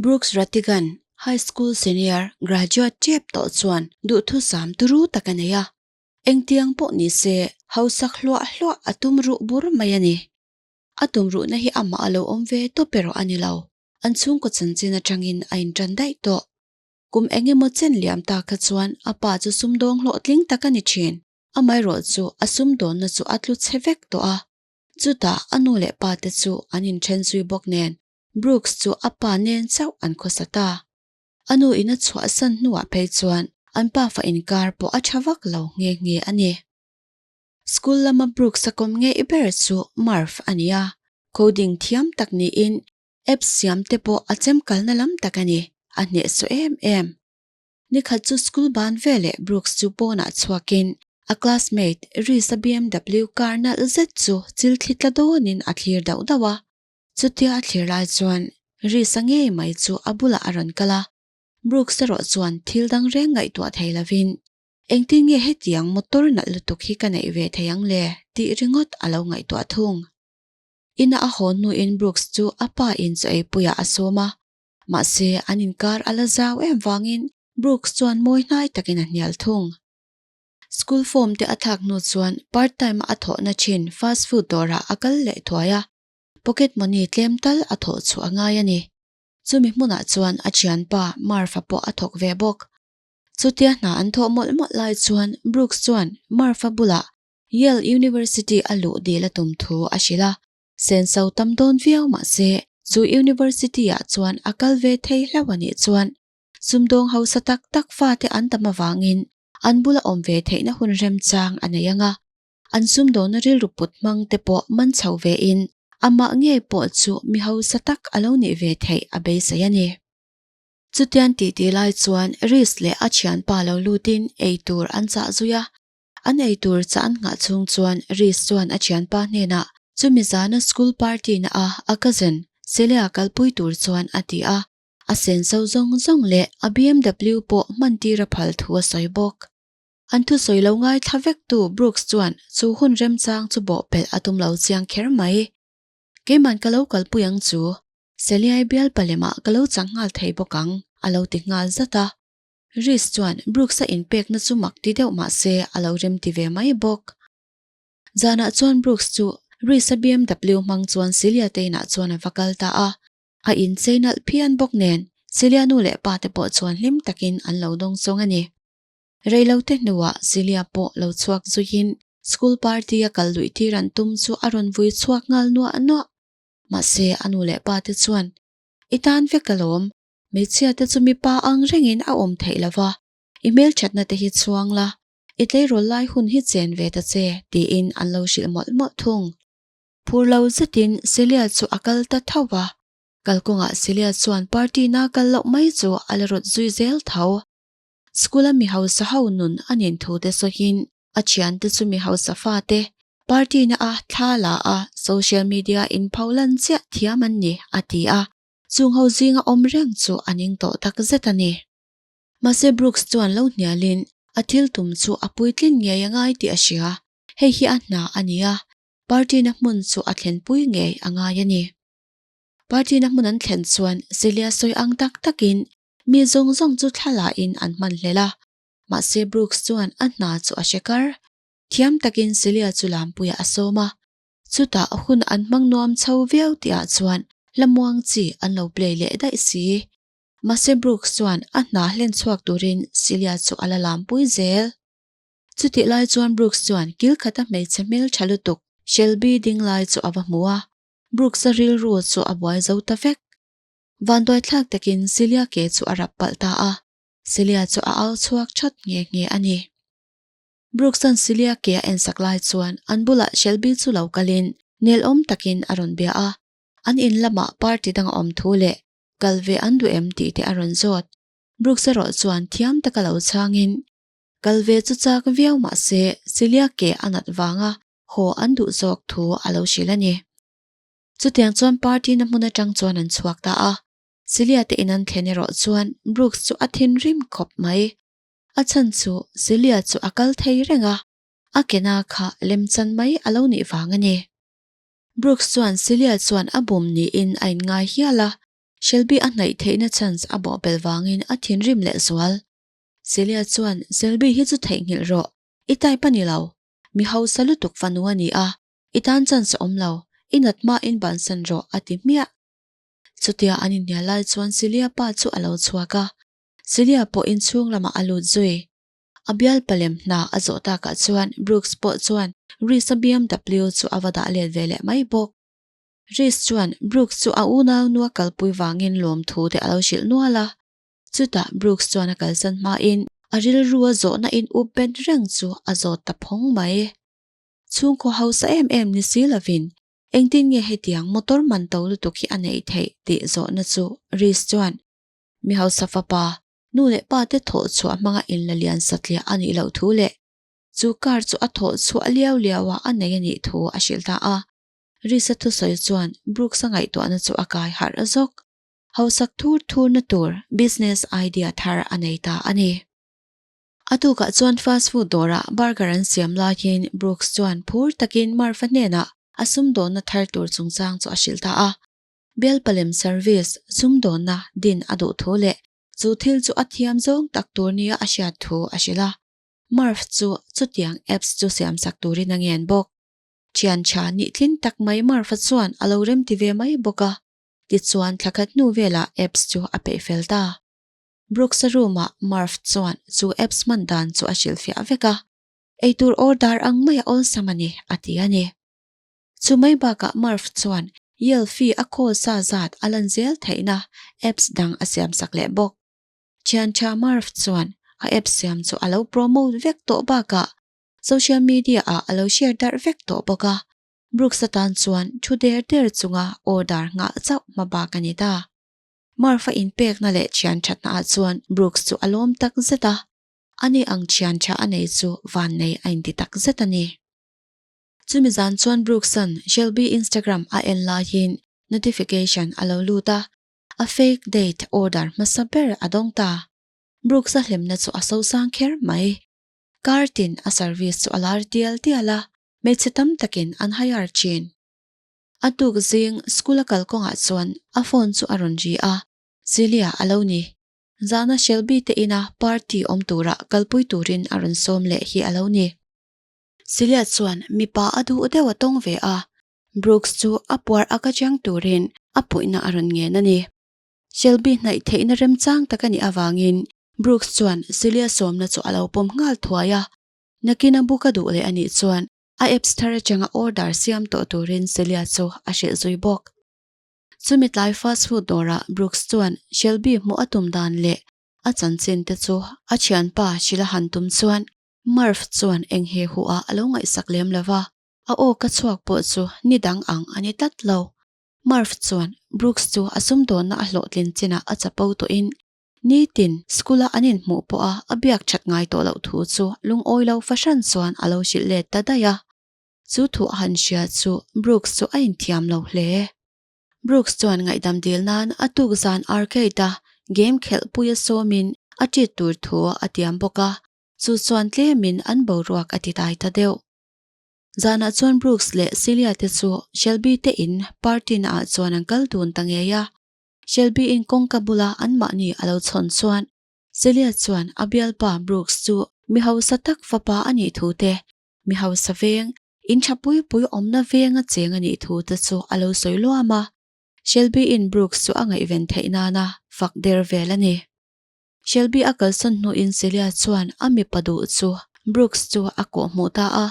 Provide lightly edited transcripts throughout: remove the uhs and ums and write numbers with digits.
Brooks Rattigan, High School Senior Graduate tep tawh chuan duhthusam turu tak a nei a. Engtiang pawh ni se, hausak hluah hluah a tum ruh bur mai a ni. A tum ruhna hi amah a lo awm ve tawp erawh a ni lo. An chhungkaw chanchin atangin a intan daih tawh. Kum eng emaw chen liam ta kha chuan a pa chu sumdawng hlawhtling tak a ni thin. Amaherawh chu a sumdawnna chu a tlu chhe vek tawh a. Chutah a nu leh pa te chu an inthen zui bawk nen Brooks chu a pa nen chauh an khawsa ta. A nu in a chhuahsan hnuah phei chuan an pafa inkar pawh a tha vak lo nghe nghe a ni. School lama Brooks a kawm ngei ber chu Murph a ni a, coding thiam tak niin apps siam te pawh a chem kalna lam tak a ni, a hnehsawh em em. Nikhat chu school ban veleh Brooks chu pawnah chhuakin a classmate Reese-a BMW car nalh zet chu chil thli tla dawnin a thlir dauh dauh a. Chutia a thlir lai chuan Reese-a ngei mai chu a bulah a rawn kal a, Brooks erawh chuan thil dang reng ngaihtuah thei lovin, Engtin nge hetiang motor nalh lutuk hi ka neih ve thei ang le? tih ringawt a lo ngaihtuah thung. Ina a haw hnuin Brooks chu a pa in chaw eipuiah a sawm a, mahse an inkar a la zau em vangin Brooks chuan mawi hnai takin a hnial thung. School form te a thlak hnu chuan part time a thawhna thin fast food dawrah a kal leh thuai a, pocket money tlem tal a thawh chhuah a ngai a ni. Chumi hmunah chuan a thianpa Marv-a pawh a thawk ve bawk. Chutia hna an thawh mawlh mawlh lai chuan Brooks chuan Marv-a bulah Yale University a luh dil a tum thu a hrilh a, senso tam dawn viau mah se chu University ah chuan a kal ve thei hlauh a nih chuan sumdawng hausa tak tak fate an tam avangin an bula awm ve theihna hun remchang a nei ang a, an sumdawnna rilru put hmang te pawh man chho ve in amah ngei pawh chu mi hausa tak a lo nih ve theih a beisei a ni. Chutian titi lai chuan Reese leh a thianpa lo lutin ei tur an chah zui a, An eitur chah an nghah chhung chuan Reese chuan a thianpa hnenah chumi zana school party na a a cousin Celia kalpui tur chuan a ti a, a senso zawng zawng leh a BMW pawh hman tir a phal thu a sawi bawk. An thusawi lo ngaithla vek tu Brooks chuan chu hun remchang chu bawhpelh a tum lo chiang kher mai. Keiman ka lo kalpui ang chu, Celia-i bial palemah ka lo chang nghal thei bawk ang, a lo ti nghal zat a. Reese chuan Brooks-a inpekna chu mak ti deuh mah se a lo rem ti ve mai bawk. Zanah chuan Brooks chu Reese-a BMW hmang chuan Celia te inah chuan a va kal ta a. A inchei nalh phian bawk nen Celia nu leh pa te pawh chuan hlim takin an lo dawng chawng a ni. Reilote hnuah Celia pawh lo chhuak zuiin school party a kal luih tir an tum chu a rawn vui chhuak nghal nuah nuah. Mahse a nu leh pa te chuan, I tan vek alawm, Hmeichhia te chu mipa ang rengin a awm theih lo va, i hmelthatna te hi chhuang la, i tleirawl lai hun hi chen ve ta che, tiin an lo hrilh mawlh mawlh thung. Phur lo zetin Celia chu a kal ta tho va, kalkawngah Celia chuan party na kal loh mai chu a la rawt zui zel tho. School a mi hausa ho nun a nin thu te sawiin a thiante chu mi hausa fate party na a thla la a social media in pho lan chiah thiam an ni, a ti a. Chung ho zinga awm reng chu a ning tawh tak zet a ni. Mahse Brooks chuan lo hnialin a thil tum chu a puitlin ngei a ngai tih a hria. Hei hi a hna a ni a, party na hmun chu a thlenpui ngei a ngai a ni. Party na hmun an thlen chuan Celia sawi ang tak takin mi zawng zawng chu thla lahin an hman hlel a. Mahse Brooks chuan a hna chu a hre kar. Thiam takin Celia chu lampuiah a sawm a. Chutah hun an hmang nuam chho viau tihah chuan Lamuang chi an lo play leh daih si. Mahse Brooks chuan a hna hlen chhuak turin Celia chu a la lampui zel. Chutih lai chuan Brooks chuan kil khata hmeichhe hmel tha lutuk Shelby ding lai chu a va hmu a, Brooks-a rilru chu a buai zo ta vek. Vanduaithlak takin Celia ke chu a rap palh ta a, Celia chu a au chhuak that nghe nghe a ni. Brooks-a'n Celia ke a ensak lai chuan an bulah Shelby chu lo kalin nelawm takin a rawn bia a, an in lamah party dang a awm thu leh kal ve an duh em tih te a rawn zawt. Brooks erawh chuan thiam taka lo chhangin kal ve chu chak viau mah se Celia ke a nat vanga haw an duh zawk thu a lo hrilh a ni. Chutiang chuan party na hmun atang chuan an chhuak ta a, Celia te in an thlen erawh chuan Brooks chu a thinrim khawp mai. A chhan chu Celia chu a kal thei reng a, a kena kha lemchan mai a lo nih vang a ni. Brooks chuan Celia chuan a bum niin a inngai hial a. Shelby a hnaih theihna chance a bawhbel vangin a thinrim leh zual. Celia chuan, Shelby hi chu theihnghilh rawh, i type a ni lo. Mi hausa lutuk fanu a ni a, i tan chance a awm lo, i nat hmain bansan rawh a ti hmiah. Chutia an inhnial lai chuan Celia pa chu a lo chhuak a, Celia pawh inchhung lamah a lut zui. A bial palem hna a zawh takah chuan Brooks pawh chuan Reese-a BMW chu a va dah let ve leh mai bawk. Reese chuan Brooks chu a unau nua kalpui vangin lawmthu te a lo hrilh nual a. Chutah Brooks chuan a kalsan hmain a rilrua zawhna in up bet reng chu a zawt ta phawng mai. Chhungkaw hausa em em ni si lovin engtin nge hetiang motor man to lutuk hi a neih theih tih zawhna chu Reese chuan mi hausa fapa nu leh pa te thawh chhuah hmanga inla lian satliah a nih loh thu leh chu car chu a thawh chhuah liau liau a a nei a nih thu a hrilh ta a. Risa thusawi chuan Brooks-a ngaihtuahna chu a kai harh zawk. Hausak thur thurna tur business idea thar a nei ta a ni. A tukah chuan fast food dawrah burger an siam laiin Brooks chuan phur takin Murph-a hnenah a sumdawnna thar tur chungchang chu a hrilh ta a. Bialpalem service sumdawnna din a duh thu leh chu thil chu a thiam zawng tak tur nia a hriat thu a hrilh a. Murph chu chutiang apps chu siamsak turin a ngen bawk. Thian tha nih tlin tak mai Murph-a chuan a lo remti ve mai bawk a. Tichuan thla khat hnu velah apps chu a peih fel ta. Brooks-a room-ah Murph chuan chu apps hman dan chu a hrilhfiah vek a. Eitur order ang mai a awlsam a ni, a ti a ni. Chu mai bakah Murph chuan Yale fee a call sa zat a lan zel theihna apps dang a siamsak leh bawk. Thian tha Murph chuan a apps siam chu a lo promote vek tawh bakah social media ah a lo share darh vek tawh bawk a. Brooks atan chuan thu der der chunga order nghah chauh hma bak a ni ta. Murph a inpekna leh thian thatna ah chuan Brooks chu a lawm tak zet a, ani ang thian tha a nei chu vannei a inti tak zet a ni. Chumi zan chuan Brooks-a'n Shelby Instagram a en laiin notification a lo lut a, a fake date order hmasa ber a dawng ta. Brooks-a hlimna chu a sosang kher mai. Car tin a service chu a lar tial tial a, hmeichhe tam takin an hire thin. A tuk zing school a kal kawngah chuan a phone chu a rawn ri a, Celia a lo ni. Zana Shelby te ina party awm tura kalpui turin a rawn sawm leh hi a lo ni. Celia chuan mipa a duh deuh a tawng ve a, Brooks chu a puar ak atang turin a puihna a rawn ngen a ni. Shelby hnaih theihna remchang tak a nih avangin Brooks chuan Celia sawmna chu a lo pawm nghal thuai a, nakin a book a duh leh a nih chuan a apps thar atanga order siam tawh turin Celia chu a hrilh zui bawk. Chumi tlai fast food dawrah Brooks chuan Shelby hmuh a tum dan leh a chanchin te chu a thianpa hrilh a han tum chuan Murph chuan eng he huh ah a lo ngaihsak lem lo va, a aw ka chhuak pawh chu ni dang ang a ni tlat lo. Murph chuan Brooks chu a sumdawnna a hlawhtlin chinah a chapo tawhin nitin school-a an inhmuh pawha a biak that ngai tawh loh thu chu lungawi lo fahran chuan a lo hrilh let ta daih a. Chu thu a han hria chu Brooks chu a inthiam lo hle. Brooks chuan ngaihdam dil nan a tuk zan arcade-a game khelh pui a sawmin a ṭit tur thu a tiam bawk a. Chu chuan tlemin an boruak a ti dai ta deuh. Zanah chuan Brooks leh Celia te chu Shelby te in party na ah chuan an kal dun ta ngei a. Shelby in kawngka bula anmahni a lo chhawn chuan Celia chuan a bialpa Brooks chu mi hausa tak fapa a nih thu te, mi hausa veng, in tha pui pui awmna venga cheng a nih thu te chu a lo sawi luam a. Shelby in Brooks chu a ngaihven theih nana fak der vel a ni. Shelby a kalsawn hnuin Celia chuan a mipa duh chu Brooks chu a kawh hmuh ta a.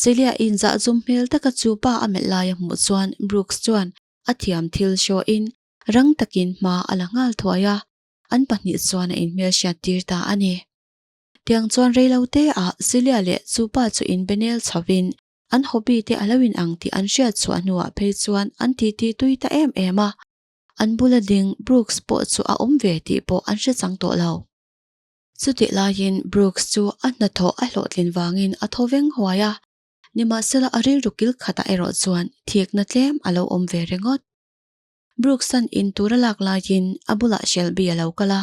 Celia inzah zum hmel taka chu pa a melh lai a hmuh chuan Brooks chuan a thiam thil hrawhin rang takin hma a la nghal thuai a, an pahnih chuan a inhmelhriat tir ta a ni. Tiang chuan reilo te ah Celia leh chu pa chu inbenel chhovin an hobby te a lo inang tih an hriat chhuah hnuah phei chuan an titi tui ta em em a. An bula ding Brooks pawh chu a awm ve tih pawh an hre chang tawh lo. Chutih laiin Brooks chu a hnathawh a hlawhtlin vangin a thaw veng huai a, nimahsela a rilru kil khatah erawh chuan thikna tlem a lo awm ve ringawt. Brooks-a'n in tur a lak laiin a bulah Shelby a lo kal a,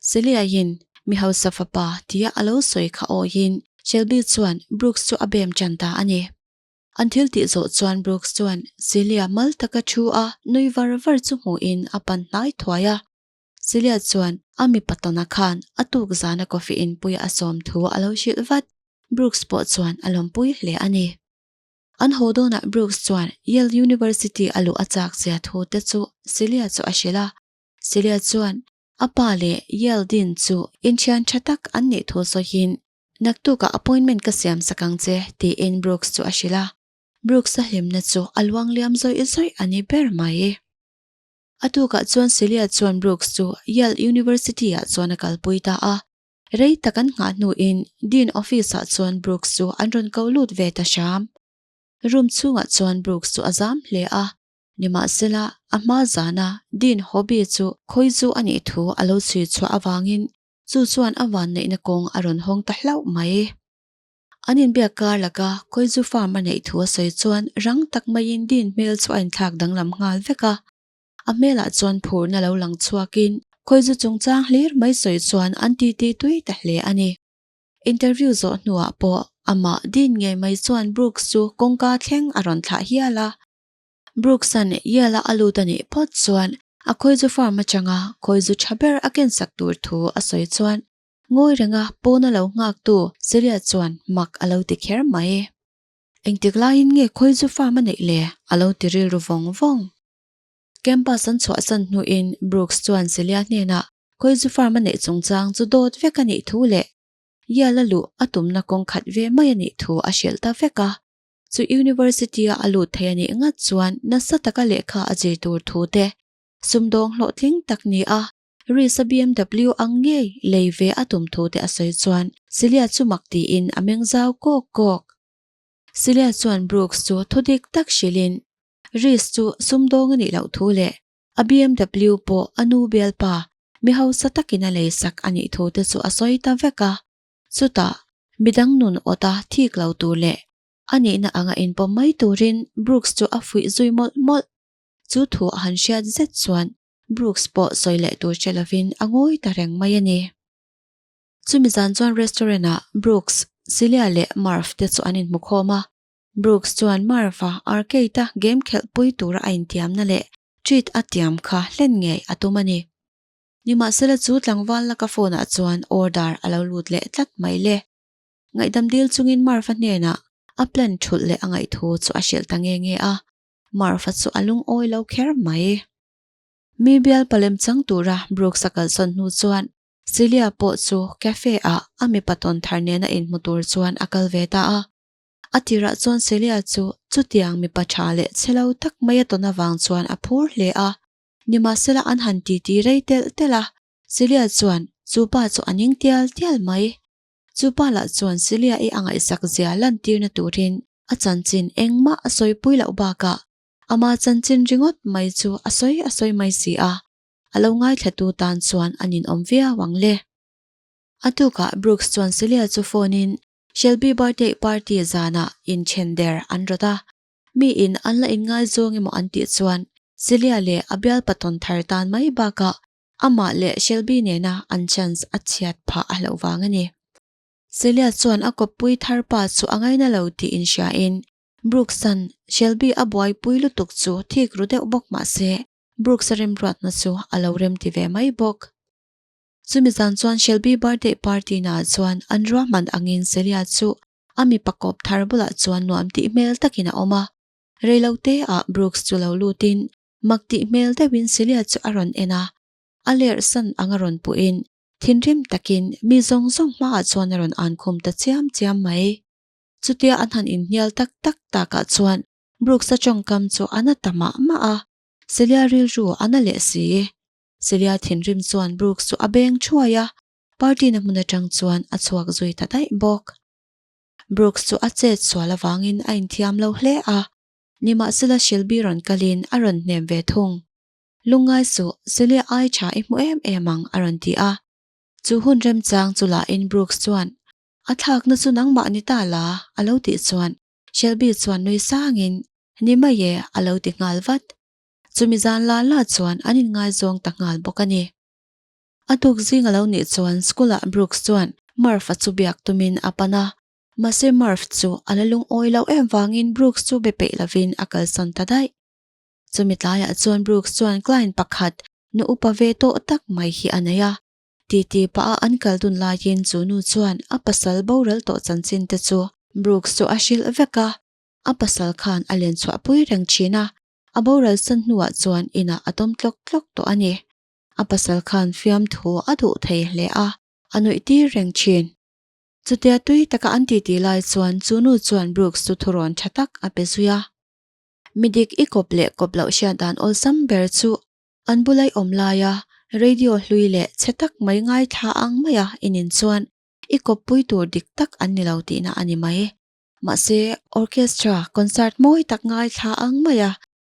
Celia-in mi hausa fapa tia a lo sawi kha awiin Shelby chuan Brooks chu a bem tan ta a ni. An thil tih zawh chuan Brooks chuan Celia mal taka thu a nui var var chu hmuhin a pan hnai thuai a. Celia chuan a mipa tawna khan a tuk zana coffee inpui a sawm thu a lo hrilh vat. Brooks pawh chuan a lawmpui hle a ni. An haw dawnah Brooks chuan Yale University a luh a chak zia thu te chu Celia chu a hrilh a. Celia chuan a pa leh Yale Dean chu inthian tha tak an nih thu sawiin Naktukah appointment ka siam sak ang che, tiin Brooks chu a hrilh a. Brooks-a hlimna chu a luang liam zawih zawih a ni ber mai. A tukah chuan Celia chuan Brooks chu Yale University-ah chuan a kalpui ta a. Rei tak an nghah hnuin Dean office-ah chuan Brooks chu an rawn ko lut ve ta hram. Room chhungah chuan Brooks chu a zam hle a. Nimahsela, a hma zana Dean hobby chu khawi chu a nih thu a lo chhui chhuah avangin Chu chuan a vanneihna kawng a rawn hawng ta hlauh mai. An inbiak kar laka Kawiju farm a neih thu a sawi chuan rang tak maiin Dean hmel chu a inthlak danglam nghal vek a. A hmelah chuan phurna lo lang chhuakin Kawiju chungchang hlir mai sawi chuan an titi tui ta hle a ni. Interview zawh hnuah pawh amah Dean ngei mai chuan Brooks chu kawngka thleng a rawn thlah hial a. Brooks-a'n Yale-a a lut a nih phawt chuan a khawizu farm atanga khawizu tha ber a kensak tur thu a sawi chuan ngawi renga pawna lo nghaktu Celia chuan mak a lo ti kher mai. Engtik laiin nge khawizu farm a neih le? a lo ti rilru vawng vawng. Campus an chhuahsan hnuin Brooks chuan Celia hnenah khawizu farm a neih chungchang chu dawt vek a nih thu leh Yale-a luh a tumna kawng khat ve mai a nih thu a hrilh ta vek a. Chu University-a a lut thei a nih ngat chuan nasa taka lehkha a zir tur thu te, sumdawng hlawhtling tak ni a, Reese-a BMW ang ngei lei ve a tum thu te a sawi chuan Celia chu mak tiin a meng zau kawk kawk. Celia chuan Brooks chu thu dik tak hrilhin Reese chu sumdawng a nih loh thu leh a BMW pawh a nu bialpa mi hausa takin a leisak a nih thu te chu a sawi ta vek a. Chutah, midang nun awta thik lo tur leh a nihna anga inpawm mai turin Brooks chu a fuih zui mawlh mawlh. Chu thu a han hriat zet chuan Brooks pawh sawi leh tur che lovin a ngawi ta reng mai a ni. Chumi zan chuan restaurant-ah Brooks, Celia leh Murph te chu an inhmu khawm a. Brooks chuan Murph-a arcade-a game khelhpui tura a intiamna leh treat a tiam kha hlen ngei a tum a ni. Nimahsela chu tlangval laka phone ah chuan order a lo lut leh tlat mai le. Ngaihdam dil chungin Marfa hnenah a plan thulh leh a ngaihthu chu a hrilh ta nge nge a, Marfa chu a lungawi lo kher mai. Mi bial palem chang tura Brooks a kalsawn hnu chuan Celia pawh chu cafe ah a mipa tawn thar nena inhmu tur chuan a kal ve ta a. A tirah chuan Celia chu chutiang mipa tha leh chhe lo tak mai a tawn avang chuan a phur hle a. Nimahsela an han titi rei telh telh a, Celia chuan chu pa chu a ning tial tial mai. Chu pa lah chuan Celia i a ngaihsak zia lantirna turin a chanchin engmah a sawipui loh bakah ama chanchin ringawt mai chu a sawi a sawi mai si a, a lo ngaithlatu tan chuan a ninawm viau ang le. A tukah Brooks chuan Celia chu phone in Shelby birthday party zanah inthen der an rawt a, Mi in an la inngaizawng emaw an tih chuan Celia leh a bialpa tawn thar tan mai bakah amah leh Shelby nena an chance a chhiat phah a hlauh vang a ni. Celia chuan a kawppui thar pa chu a ngaina lo tih inhriain Brooks-a'n Shelby a buaipui lutuk chu thik ru deuh bawk mah se Brooks-a remruatna chu a lo remti ve mai bawk. Chumi zan chuan Shelby birthday party naah chuan an ruahman angin Celia chu A mipa kawp thar bulah chuan nuam tih hmel takin a awm a. Reilote ah Brooks chu lo lutin mak tih hmel deuhin Celia chu a rawn en a. A lerh san ang a rawn puhin thinrim takin mi zawng zawng hmaah chuan a rawn an khum ta chiam chiam mai. Chutia an han inhnial tak tak takah chuan Brooks-a tawngkam chu a na ta mah mah a, Celia rilru a na leh si. Celia thinrim chuan Brooks chu a beng thuai a, Party na hmun atang chuan a chhuak zui ta daih bawk. Brooks chu a chet sual avangin a inthiam lo hle a, nimahsela Shelby rawn kalin a rawn hnem ve thung. Lungngai suh, Celia ai tha i hmu em em ang a rawn ti a. Chu hun remchang chu lahin Brooks chuan, A thlakna chu nangmah ni ta la a lo tih chuan Shelby chuan nui sangin, Ni mai e a lo ti nghal vat. Chumi zan la la chuan an inngaizawng ta nghal bawk a ni. A tuk zing a lo nih chuan school ah Brooks chuan Murph a chu biak tumin a pan a. Mahse Murph chu a la lungawi loh em vangin Brooks chu be peih lovin a kalsan ta daih. Chumi tlaiah chuan Brooks chuan client pakhat nu upa ve tawh tak mai hi a nei a. Titi pah a an kal dun laiin chu nu chuan a pasal boral tawh chanchin te chu Brooks chu a hrilh vek a. A pasal khan a len chhuahpui reng thin a, a boral san hnuah chuan inah a tawm tlawk tlawk tawh a ni. A pasal khan fiamthu a duh thei hle a, a nuih tir reng thin. Chutia tui taka an titi lai chuan chu nu chuan Brooks chu thurawn tha tak a pe zui a. Midik i kawp leh kawp loh hriat dan awlsam ber chu an bulai awm laia radio hlui leh chhe tak mai ngaithla ang maia i nin chuan i kawppui tur dik tak an ni lo tihna a ni mai. Mahse, orchestra concert mawi tak ngaithla ang maia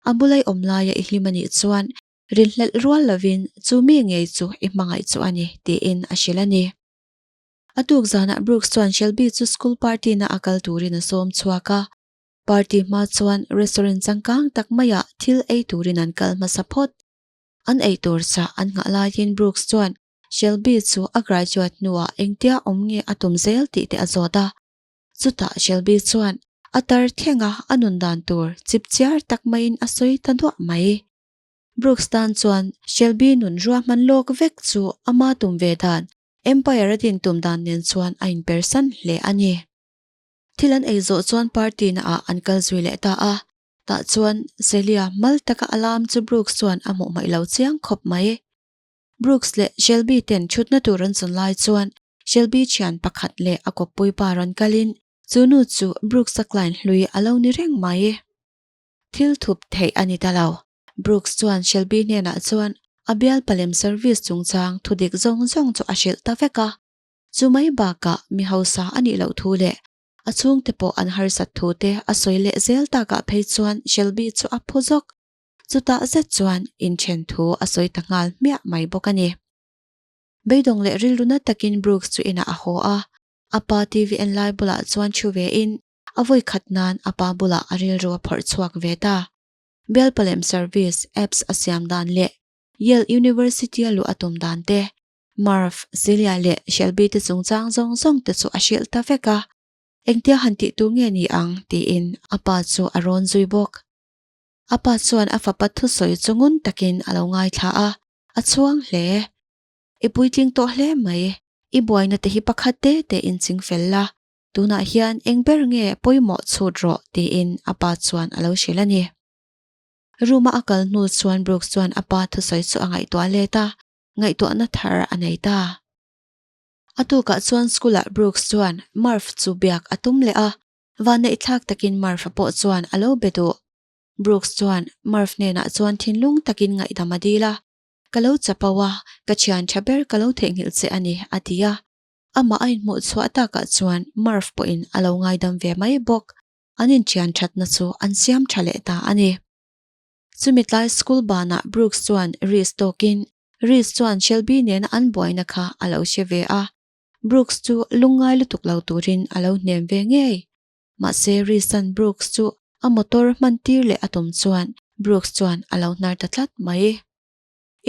a bulai awm laia i hlim a nih chuan rinhlelh rual lovin chu mi ngei chu i hmangaih chu a ni tiin a hrilh a ni. A tuk zanah Brooks chuan Shelby chu school party na a kal turin a sawm chhuak a. Party hma chuan restaurant changkang tak maiah thil ei turin an kal hmasa phawt. An ei tur chah an nghah laiin Brooks chuan Shelby chu a graduate hnuah engtia awm nge a tum zel tih te a zawt a. Chutah Shelby chuan a tar thlenga a nun dan tur chip chiar tak maiin a sawi ta duah mai. Brooks tan chuan Shelby nun ruahman lawk vek chu ama tum ve dan, Empire a din tum dan nen chuan a inpersan hle a ni. Thil an ei zawh chuan party na ah an kal zui leh ta a, tah chuan Celia mal taka a lam chu Brooks chuan a hmuh hmaih lo chiang khawp mai. Brooks leh Shelby ten thutna tur an zawn lai chuan Shelby thian pakhat leh a kawppui pa rawn kalin chu nu chu Brooks-a client hlui a lo ni reng mai. Thil thup theih a ni ta lo. Brooks chuan Shelby hnenah chuan a bial palem service chungchang thudik zawng zawng chu a hrilh ta vek a. Chu mai bakah mi hausa a nih loh thu leh a chhungte pawh an harsat thu te a sawi leh zel takah phei chuan Shelby chu a phu zawk. Chutah zet chuan inthen thu a sawi ta nghal hmiah mai bawk a ni. Beidawng leh rilru na takin Brooks chu inah a haw a, a pa TV en lai bulah chuan thu vein a vawi khat nan a pa bulah a rilru a phawrh chhuak ve ta. Bialpalem service apps a siam dan leh Yale University a luh a tum dan te, Murph, Celia leh Shelby te chungchang zawng zawng te chu a hrilh ta vek a. Engtia han tih tur nge ni ang? tiin a pa chu a rawn zui bawk. A pa chuan a fapa thusawi chu ngun takin a lo ngaithla a, a chhuang hle. I puitling tawh hle mai, i buaina te hi pakhat te te in ching fel la, tunah hian eng ber nge pawimawh chhut rawh tiin a pa chuan a lo hrilh a ni. Room a a kal hnu chuan Brooks chuan a pa thusawi chu a ngaihtuah let a, ngaihtuahna thar a nei ta. A tukah chuan school ah Brooks chuan Murph chu biak a tum leh a, Vanneihthlak takin Murph-a pawh chuan a lo be duh. Brooks chuan Murph hnenah chuan thinlung takin ngaihdam a dil a. Ka lo chapo a, ka thian tha ber ka lo theihnghilh che a ni, a ti a. Amah a inhmuh chhuah takah chuan Murph pawhin a lo ngaidam ve mai bawk. An inthian thatna chu an siam tha leh ta a ni. Chumi tlai school banah Brooks chuan Reese tawkin Reese chuan Shelby nena an buaina kha a lo hre ve a. Brooks chu lungngai lutuk lo turin a lo hnem ve ngei. Mahse Reese-a'n Brooks chu a motor hman tir leh a tum chuan Brooks chuan a lo hnar ta tlat mai.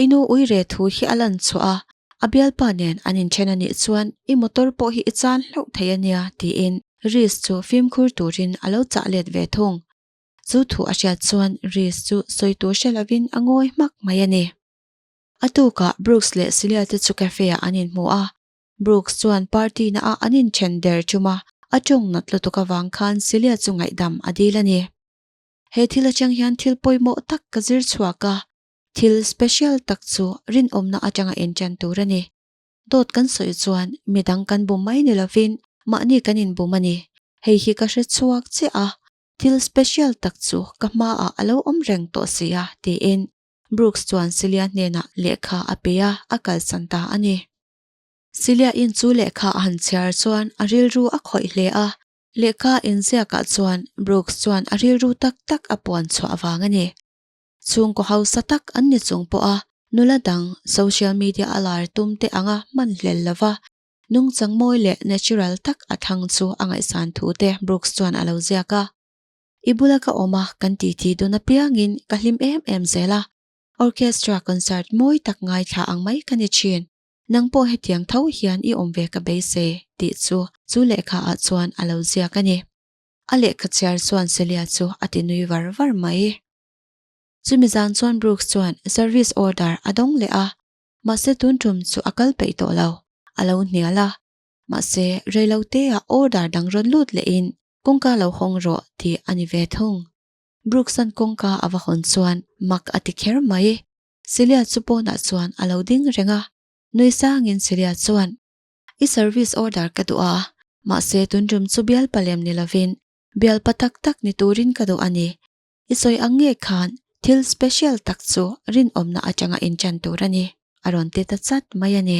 I nu ui re thu hi a lan chhuah a, a bialpa nen an inthen a nih chuan i motor pawh hi i chan hlauh thei a nia tiin Reese chu fimkhur turin a lo chah let ve thung. Chu thu a hriat chuan Reese chu sawi tur hre lovin a ngawi hmak mai a ni. A tukah Brooks leh Celia te chu cafe ah an inhmu a, Brooks chuan party na ah an inthen der tum a, a tawng nat lutuk avang khan Celia chu ngaihdam a dil a ni. He thil atang hian thil pawimawh tak ka zir chhuak a, thil special tak chu rinawmna atanga intan tur a ni. Dawt kan sawi chuan midang kan bum mai ni lovin mahni kan inbum a ni. Hei hi ka hre chhuak chiah a, thil special tak chu ka hmaah a lo awm reng tawh si a, tiin Brooks chuan Celia hnenah lehkha a pe a, a kalsan ta a ni. Celia in chu lehkha a han chhiar chuan a rilru a khawih hle a, lehkha inziakah chuan Brooks chuan a rilru tak tak a puan chhuah vang a ni. Chhungkaw hausa tak an ni chung pawha nula dang social media a lar tum te anga hman hlel lova nungchang mawi leh natural tak a thang chu a ngaihsan thu te Brooks chuan a lo ziak a. I bula ka awm a, kan titi dun apiangin ka hlim em em zel a. Orchestra concert mawi tak ngaithla ang mai ka ni thin. Nang pawh hetiang tho hian i awm ve ka beisei tih chu chu lehkha ah chuan a lo ziak a ni. A lehkha chhiar chuan Celia chu a ti nui var var mai. Chumi zan chuan Brooks chuan service order a dawng leh a, mahse tun tum chu a kal peih tawh lo, a lo hnial a. Mahse reilote ah order dang rawn lut lehin kawngka lo hawng rawh tih a ni ve thung. Brooks-a'n kawngka a va hawn chuan mak a ti kher mai. Celia chu pawnah chuan a lo ding reng a, nui sangin Celia chuan, I service order ka duh a, mahse tun tum chu bialpa lem ni lovin bialpa tak tak ni turin ka duh a ni. I sawi ang nge khan thil special tak chu rinawmna atanga inchan tur a ni, a rawn ti ta chat mai a ni.